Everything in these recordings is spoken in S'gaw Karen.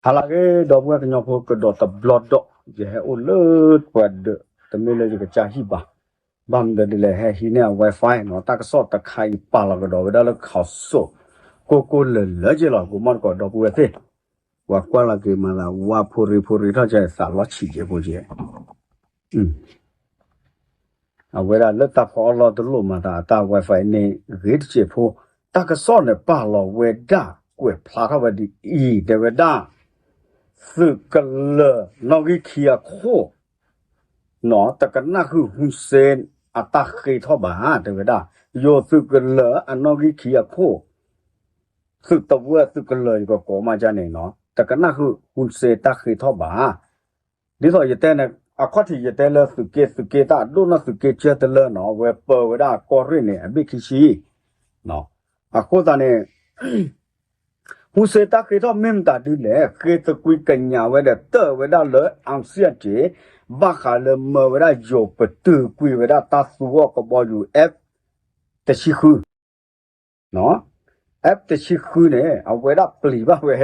ဟါလၢအဂ့ၤ ဒီပုၢ်ဝဲၢ်ကညီဖိကဒီးတဘျီဒီး ယဟဲအိၣ်လၢပှၤဒၢး တမ့ၢ်လၢယကစၢ်ဟံၣ်ဘၣ်. ဘၣ်မနုၤဒ်လဲၣ် ဟဲဟံးန့ၢ်အ Wi-Fi နီၤ တၢ်ကစီၣ်တခါအံၤပာ်လီၤကဒီးဝဲဒၣ်လၢ ခီၣ်စိး ကိၢ်ကိၢ်လၢၤလၢၤက့လီၤ ကိးမီၣ်တကိး ဒီပုၢ်ဝဲၢ်သ့ၣ်, ပှၤကွၢ်လီၤက့ၤမၤသး ဝါဖိရံဖိရံထီၣ်ကဲသးလီဆံးကဲဖိကဲ အဝဲဒၣ်လၢတၢ်ဖီအီၣ်လီၢ်တလိၣ်မၤသးအတၢ် Wi-Fi န့ၣ် ဂ့ၤတစဲးဖိ, တၢ်ကစီၣ်န့ၣ်ပာ်လီၤဝဲဒၣ် ကွဲးဖျါထီၣ်ဝဲဒ်အံၤ တဲဝဲဒၣ် သုးကလၢၤနီၣ်ဂံၢ်ခံအခိၣ် နီၤ တကနၣ်ဃုာ် ဟူစ့ အတၢ်ဃ့ထီၣ်ဘၣ် တဲဝဲဒၣ်, ယိၤသုးကလၢၤအနီၣ်ဂံၢ်ခံအခိၣ် သုးတဝၢသုးကလၢၤ ယကကိးမးကန့ၣ်နီၤ တကနၣ်ဃုာ် ဟူစ့ တၢ်ဃ့ထီၣ်ဘၣ်. ဒ်သိးယတဲန့ၣ် အခီၣ်ထံးယတဲလၢသုးက့ သုးက့တၢ်အဒိၣ်နီၢ်သုးက့ကၢတလၢနီၤ အဝဲပၢဝဲဒၣ်ကီၢ်ရ့ၣ်န့ၣ် အဘ့ၣ်ခံဆံ အဃိသတးန့ၣ် ဟူစ့တၢ်ဃ့ထီၣ်မ့ၢ်မတၤဒ်လဲၣ် ဃ့သကွံာ်ကညးဝဲဒီးတၢၢ်ဝဲဒၣ်လၢ အစံၣ်အက့ၤ ဘၣ်ဃးလၢမၢဝဲဒၣ်ယိၤပတုာ်ကွံာ်ဝဲဒၣ်တၢ်သူအီၣ်ကဘီယူၤ F တဆံဃု F တဆံဃုန့ၣ် အဝဲဒၣ်ပျံၤဘၣ်ဝဲ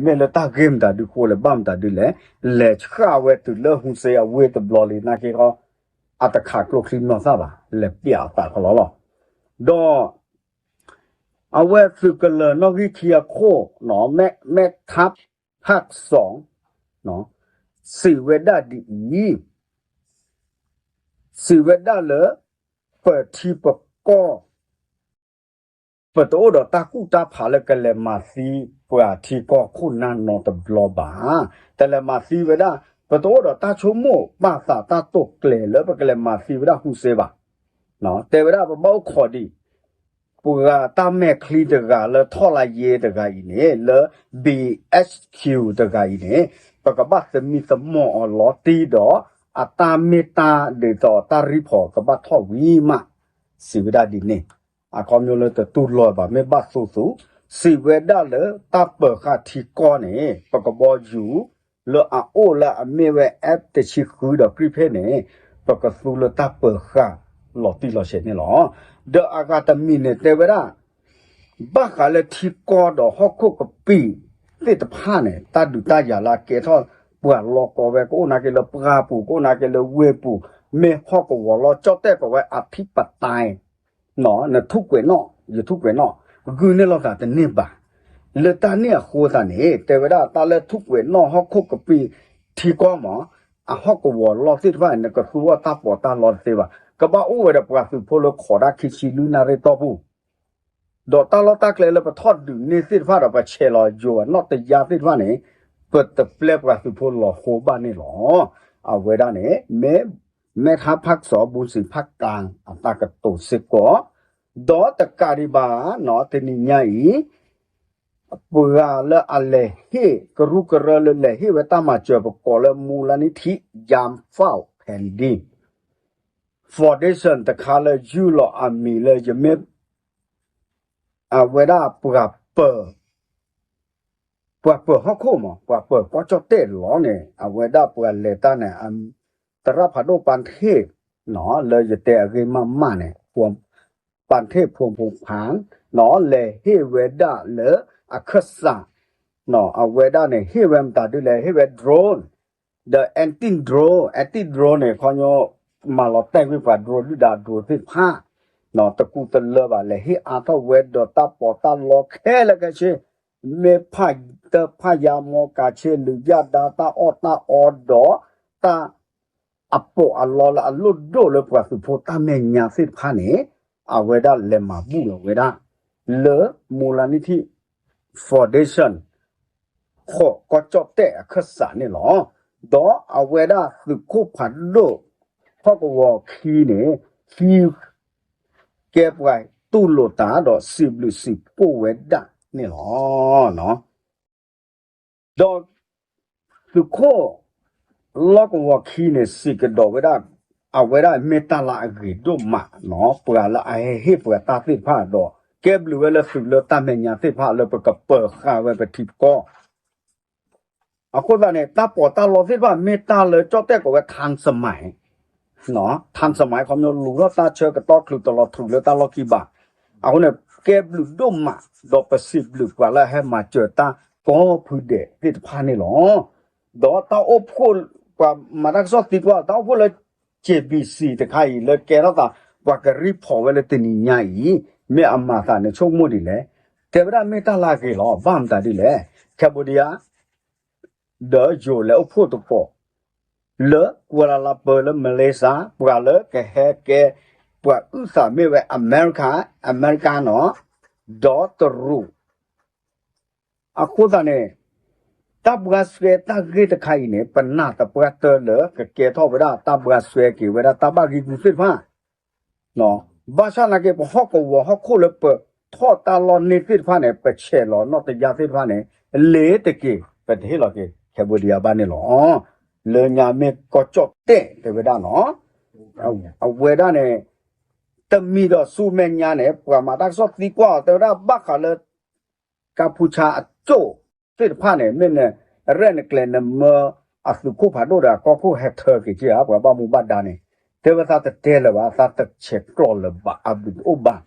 မ့ၢ်လၢတၢ်ဂ့ၢ်မတၤဒုဃိလဲၣ် ဘၣ်မတၤဒုလဲၣ်, လဲၤဆှၣ်ဝဲတုၤလၢဟူစ့အဝ့ၢ်တဘျီလံ နာ်က့ခီ အတခးကျိချံမျိာ်သၣ်ဘၣ် လဲၤပျးအသးခီလီၤလီၤ. ဒီး အဝဲသုးကလၢၤနီၣ်ဂံၢ်ခံအခိၣ် မဲထါဖးစီ စံးဝဲဒၣ်ဒ်အံၤ, စံးဝဲဒၣ်လၢ ပထံပကီၢ် ပတအိၣ်ဒီးတၢ်ကူၣ်တၢ်ဖးလၢကလဲၤမၤသံပှၤထံကီၢ်ခိၣ်နၢ်နီတဘျီဘၣ်. တလဲၤမၤသံဝဲဒၣ် ပတအိၣ်ဒီးတၢ်ဆိကမိၣ်ပာ်သးတၢ်တိာ်ကျဲၤလၢပကလဲၤမၤသံဝဲဒၣ်ဟူစ့ဘၣ်. တဲဝဲဒၣ်ပဘၣ်အိၣ်ခိးဒံး ပှၤတၢ်မဲာ်ချံတဂၤလၢထီၣ်လၢယ့တဂၤအံၤန့ၣ် လၢ B H Q တဂၤအံၤန့ၣ် ပကဘၣ်သမံသမိးအီၤလီၤတံၢ်ဒီး အတၢ်မ့ၢ်တၢ်ဒ်သိးတၢ်ရံဖီးကဘၣ်ထီၣ်ဝံၤမး စံးဝဲဒၣ်ဒ်န့ၣ် အခီပညီလၢတတူၢ်လိာ်ဘၣ် မ့ၢ်ဘၣ်သူသူ စံးဝဲဒၣ်လၢတၢ်ပၢၤဃာ်ထံကီၢ်န့ၣ် ပကဘီယူၤ လၢအအိၣ်လၢအမ့ၢ်ဝဲ F တဆံဃုဒီးကြံၢ်ဖဲန့ၣ် ပကသူလၢတၢ်ပၢၤဃာ်လီၤတံၢ်လီၤဆဲးန့ၣ်လီၤ. ဒီးအဂၤတမံၤန့ၣ်တဲဝဲဒၣ် ဘၣ်ဃးလၢထံကီၢ်ဒီးဟီၣ်ခိၣ်ကပံာ်သ့ၣ်တဖၣ်န့ၣ် တၢ်ဒုးတၢ်ယၤလၢအကဲထီၣ်ပှၤလီၢ်ကီဝဲ ကအိၣ်နာ်က့လၢပှၢ်ပူၤ ကအိၣ်နာ်က့လၢဝ့ၢ်ပူၤ မ့ၢ်ဟီၣ်ကဝီၤလီၤ ကၠီၣ်တဲၣ်ကီးဝဲအဖံပတၢ် နထူးကွဲးနီၣ် ယထူးကွဲးနီၣ် ဂုာ်န့ၢ်လိာ်သးတန့ၢ်ဘၣ်. လၢတၢ်န့ၣ်အဃိသတးန့ၣ် တဲဝဲဒၣ်တၢ်လၢထူးကွဲးနီၣ်ဟီၣ်ခိၣ်ကပံာ်ထံကီၢ်မး အဟီၣ်ကဝီၤလီၢ်သ့ၣ်တဖၣ် နကသူအီၤတၢ်ပီးတၢ်လီတသ့ဘၣ်. ကဘၣ်အိၣ်ဝဲဒီးပှၤသုးဖိလၢခိးတၢ်ခံဆံလွံၢ်နၣ်ရံၣ်တီၢ်ပူၤ ဒီးတၢ်လီၢ်တၢ်ကျဲလၢပထီၣ်ဒုးန့ၢ်သ့ၣ်တဖၣ်ဒီး ပဆဲးလီၤယိၤအနီၣ်တယါသ့ၣ်တဖၣ်န့ၣ် ပတပျဲပှၤသုးဖိလီၤဃိဘၣ်န့ၣ်လီၤ. အဝဲဒၣ်န့ၣ် မ့ၢ် မဲထါဖးစီ ဘူစံးဖးကၣ် အတၢ်ကတိၤစ့ၢ်ကီး ဒီးတကးဒံးဘၣ်နီၤ တနံၤညါအံၤ ပှၤလၢအလဲၤဟ့ၣ် ကရူၢ်ကရၢလၢလဲၤဟ့ၣ်ဝဲတၢ်မၤစၢၤ ပကိးလၢ မူလနံထံ ယၢဖၣ်ဖဲၣ်ဒံ foundation တခါလၢယုၢ်လီၤအမံၤလၢယမ့ၢ် အဝဲဒၣ်ပှၤပၢၤ ပှၤပၢၤဟီၣ်ခိၣ်မး ပှၤပၢၤကီၢ်ကၠီၣ်တဲၣ်လီၤန့ၣ် အဝဲဒၣ်ပှၤလဲၤတၢ်န့ၣ် သရၣ်ဖးဒိၣ်ပၣ်ထ့ၣ် လၢယတဲအဂ့ၢ်မးမးန့ၣ် ပၣ်ထ့ၣ်ဖိဖိဖး လဲၤဟ့ၣ်ဝဲဒၣ်လၢအခၢၣ်စး အဝဲဒၣ်န့ၣ် ဟ့ၣ်ဝဲမတၤဒ်လဲၣ် ဟ့ၣ်ဝဲ drone ဒီး anti drone anti drone န့ၣ် ခီညီ မၤလီၤတဲာ်ကွံာ်ပှၤ drone ဒုၣ်ဒါ drone သ့ၣ်တဖၣ် တကူတလၢဘၣ် လဲၤဟ့ၣ်အါထီၣ်ဝဲဒီးတၢ်ပီးတၢ်လီခဲလၢာ်ခဲဆ့ မ့ၢ်ဖးတၢ်ဖးယါမီကၤဆ့ လုးယၣ်ဒါ တၢ်အီၣ်တၢ်အီဒီး တၢ်အပီးအလီလၢအလိၣ်ဒိၣ်လၢပှၤသုးဖိတၢ်မဲာ်ညါသ့ၣ်တဖၣ်န့ၣ် အဝဲဒၣ်လဲၤမၤဘူၣ်လီၤဝဲဒၣ် လၢ မူလနံထံ foundation ဃိးကီၢ်ကၠီၣ်တဲၣ်အခၢၣ်စးန့ၣ်လီၤ. ဒီးအဝဲဒၣ်သုးခိၣ်ဖးဒိၣ် ဟီၣ်ကဝီၤခံန့ၣ် ဟံး ကဲပှၤတူၢ်လိာ်တၢ်ဒီးစံးဘျုးစံးဖှိၣ်ဝဲဒၣ်န့ၣ်လီၤ. ဒီးသုးခိၣ်လီၢ်ကဝီၤခံန့ၣ် စံးကဒီးဝဲဒၣ် အဝဲဒၣ်မ့ၢ်တၢ်လၢအဂ့ၤဒိၣ်မးနီၤ ပှၤလၢအဟဲဟ့ၣ်ပှၤတၢ်သ့ၣ်တဖၣ်ဒီး ကဲဘျုးဝဲလၢသုးလၢတၢ်မဲာ်ညါသ့ၣ်တဖၣ်လၢပကပၢၤဃာ်ဝဲပထံပကီၢ် အဃိသတးန့ၣ် တၢ်ပီးတၢ်လီသ့ၣ်တဖၣ် မ့ၢ်တၢ်လၢကၠီၣ်တဲၣ်ကိးဝဲ ထၣ်စမါ ထၣ်စမါ ခီဖျိလူၤထီၣ်တၢ်ဆၢကတီၢ်ချုးတလီၤထုးလၢတၢ်လီၢ်ခံဘၣ်. အဃိန့ၣ် ကဲဘျုးဒိၣ်မး ဒီးပစံးဘျုးပှၤလၢအဟဲမၤစၢၤတၢ် ကီၢ်ဖုဒဲးသ့ၣ်တဖၣ်န့ၣ်လီၤ. ဒီးတၢ်အိၣ်ဖှိၣ် ပှၤမၤတၢ်ကစီၣ်သံကွၢ် တၢ်အိၣ်ဖှိၣ်လၢ ကၠ့ဘံၣ်စံၣ် တခါအံၤ လၢကဲထီၣ်သး ပှၤကreportဝဲလၢတနံၤညါအံၤ မ့ၢ်အမၤသးန့ၣ်ဆိကမိၣ်ဒ်လဲၣ်. တဲဝဲဒၣ်မ့ၢ်တၢ်လၢအဂ့ၤလီၤ. ဘၣ်မတၤဒ်လဲၣ်. Cambodia ဒီးယိၤလဲၤအိၣ်ဖှိၣ်သကိး လၢကွာလၤလၤပၢၤလၢမလ့ၡါ ပှၤလၢကဟဲကဲ ပှၤအုၣ်သးမ့ၢ်ဝဲအမဲရကၤ, အမဲရကၤနီၤ, ဒီးတရူး အဃိသတးန့ၣ် တၢ်ဘှါဆှဲတၢ်ဂ့ၢ်တခါအံၤန့ၣ် ပနာ်သပှၢ်တၢၢ်လၢကကဲထီၣ်ဝဲဒၣ်တၢ်ဘှါဆှဲက့ၤဝဲဒၣ်တၢ်ဘၣ်ဂံၢ်ဂူၤသ့ၣ်တဖၣ် ဘၣ်ဆၣ်နာ်က့ ပဟီၣ်ကဝီၤဟီၣ်ခိၣ်လၢပထီၣ်တၢ်လီၢ်န့ၢ်သ့ၣ်တဖၣ်န့ၣ် ပဆဲးလီၤနီၣ်တယၢ်သ့ၣ်တဖၣ်န့ၣ် လ့ၤတက့ၤ ပတဟ့ၣ်လီၤက့ၤ Cambodia ဘၣ်န့ၣ်လီၤ. လၢညါမ့ၢ်ကီၢ်ကၠီၣ်တဲၣ်တဲဝဲဒၣ်နီၤ အဝဲဒၣ်န့ၣ် တမံၤဒီးဆူမဲာ်ညါန့ၣ် ပှၤမၤတၢ်ကစီၣ်သံကွၢ်အီၤ တဲဝဲဒၣ်ဘၣ်ဃးလၢ ကၢ်ဖူဆါအကၠိၣ်သ့ၣ်တဖၣ်န့ၣ် မ့ၢ်နရဲၣ်နကျဲၤနမၢအသုးခိၣ်ဖးဒိၣ်ဒီးအကီၢ်ခိၣ်ဟဲထၢက့ၤက့ၤဧါ ပှၤဘၣ်မူဘၣ်ဒါန့ၣ် တဲဝဲသးတတဲလၢၤဘၣ် သးတဆဲးကျိးလၢၤဘၣ် အဘျုးတအိၣ်ဘၣ်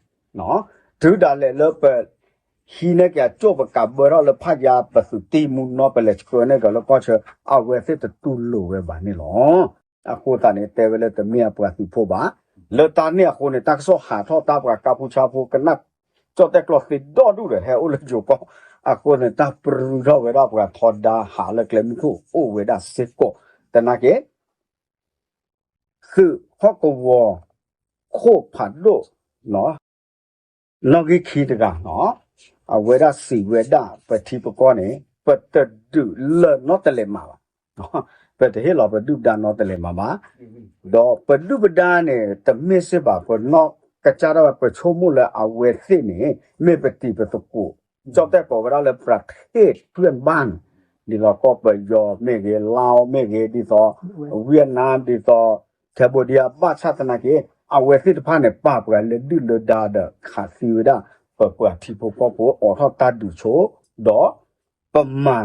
တုၤဒၣ်လဲာ်လၢပ ဟံးန့ၢ်က့ၤအကၠိၣ်ပကးဘၢထီၣ်လၢဖးယါ ပသုးတံၢ်မူနီၢ် ပလဲၤဆှၢန့ၢ်က့ၤလၢကီၢ်ဆၢ အဝဲသ့ၣ်တတူၢ်လိာ်ဝဲဘၣ်န့ၣ်လီၤ. အဃိသတးန့ၣ် တဲဝဲလၢတမ့ၢ်အပှၤသုးဖိဘၣ်. လၢတၢ်န့ၣ်အဃိန့ၣ် တၢ်ကစီၣ်ဟးထီၣ်တၢ် ပှၤကၢ်ဖူဆါဖိ ကနၣ်ကၠီၣ်တဲၣ်ကျိးသ့ဒီဒူၣ်ဒီး ဟဲအိၣ်လၢယိၤကီၢ် အဃိန့ၣ် တၢ်ပြူထီၣ်ဝဲဒၣ်ပှၤထီဒါဟးလၢကျဲမုၢ်ခိၣ်အိၣ်ဝဲဒၣ်စ့ၢ်ကီး သနာ်က့ သုးဟီၣ်ကဝီၤ ခိၣ်ဖးဒိၣ် နီၣ်ဂံၢ်ခံတဂၤ အဝဲဒၣ်စံးဝဲဒၣ် ပထံပကီၢ်န့ၣ် ပတဒုးလၢၢ်နီတလဲးမးဘၣ်. ပတဟ့ၣ်လီၤပဒုၣ်ပဒါနီတလဲးမးဘၣ်. ဒီးပဒုၣ်ပဒါန့ၣ် တမ့ၢ်စ့ၢ်ဘၣ် ပနီၢ်ကစၢ်ဒၣ်ဝဲ ပဆိကမိၣ်လၢအဝဲသ့ၣ်န့ၣ် မ့ၢ်ပတံၤပသကိး ကၠီၣ်တဲၣ်ကိးဝဲဒၣ်လၢ ประเทศเพื่อนบ้าน ဒ်သိးကီၢ်ပယီၤမ့ၢ်ဂ့ၤ လါအိၣ်မ့ၢ်ဂ့ၤ ဒ်သိး ဝ့ၢ်နၢမ် ဒ်သိး Cambodia ဘၣ်ဆၣ်သနာ်က့ အဝဲသ့ၣ်တဖၣ်န့ၣ် ပာ်ပှၤလၢဒုၣ်လၢဒါဒီးခးသံဝဲဒၣ် ပပှၤထံဖိကီၢ်ဖိအိးထီၣ်တၢ်ဒုးဆိ ဒီး ပမၤ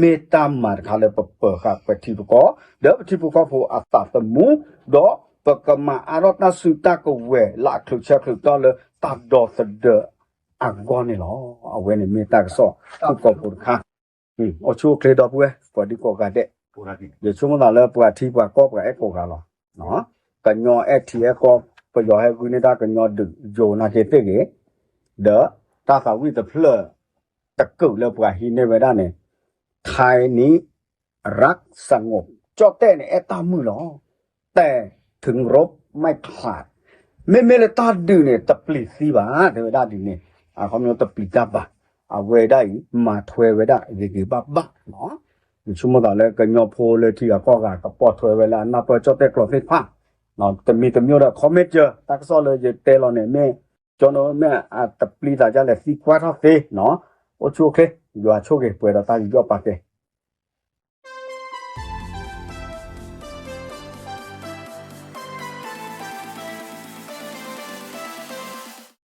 မ့ၢ်တၢ်မၤတခါလၢပပၢၤဃာ်ပထံပကီၢ် ဒီးပထံဖိကီၢ်ဖိအသးသမူ ဒီးပကမၤအါထီၣ်တၢ်စုတၢ်ကဝဲၤလၢအချုးဆၢချုးကတီၢ်လၢတၢ်ဒီသဒၢအဂီၢ်န့ၣ်လီၤ. အဝဲန့ၣ်မ့ၢ်တၢ်ကစီၣ်ထံကီၢ်ဖိတခါ အိၣ်ဆူၣ်အိၣ်ချ့ဒီပုၢ်ဝဲၢ် ကိးဒံကိးဂၤဒဲး, ယဆိကမိၣ်သးလၢပှၤထံပှၤကီၢ်ပှၤအဲၣ်ကိးဂၤလီၤ. ကညီအဲၣ်ထံအဲၣ်ကီၢ် ပယီၤဟဲဂုာ်န့ၢ်တၢ်ကညီဒုးယိၤနာ်က့သ့ၣ်ဂ့ၤ, ဒီးတၢ်သးဝံၣ်တဖျၢၣ်တကုာ်လၢပှၤဟံးန့ၢ်ဝဲဒၣ်န့ၣ် ไทยนี่รักสงบ ကၠီၣ်တဲၣ်န့ၣ် အဲၣ်တၢ်မုာ်လီၤ. แต่ถึงรบไม่ขาด မ့မ့ၢ်လၢတၢ်ဒုးန့ၣ် တပျံၤသံဘၣ် တဲဝဲဒၣ်ဒ်န့ၣ် အခီပညီတပျံၤတၢ်ဘၣ်. အဝဲဒၣ်အံၤ မၤထွဲဝဲဒၣ်ဂ့ၤဂ့ၤဘၣ်ဘၣ်. ယဆိကမိၣ်သးလၢကညီဖိလၢထံဂၤကီၢ်ဂၤ ကပိာ်ထွဲဝဲလၢအနၢ်ပၢၢ်ကၠီၣ်တဲၣ်ကျိးသ့ၣ်တဖၣ် တမံၤတမံၤဒီး comment တၢ်ကစီၣ်လၢယတဲလီၤန့ၣ် မ့ၢ်ကၠီၣ်တဲၣ်မ့ၢ်အတပျံၤသးဒ်လဲၣ် သံကွၢ်ထီၣ်သ့, အိၣ်ဆူၣ်အိၣ်ချ့, ယွၤဆိၣ်ဂ့ၤပှဲၤဒီးတၢ်ယူးယီၣ်ပာ်ကဲ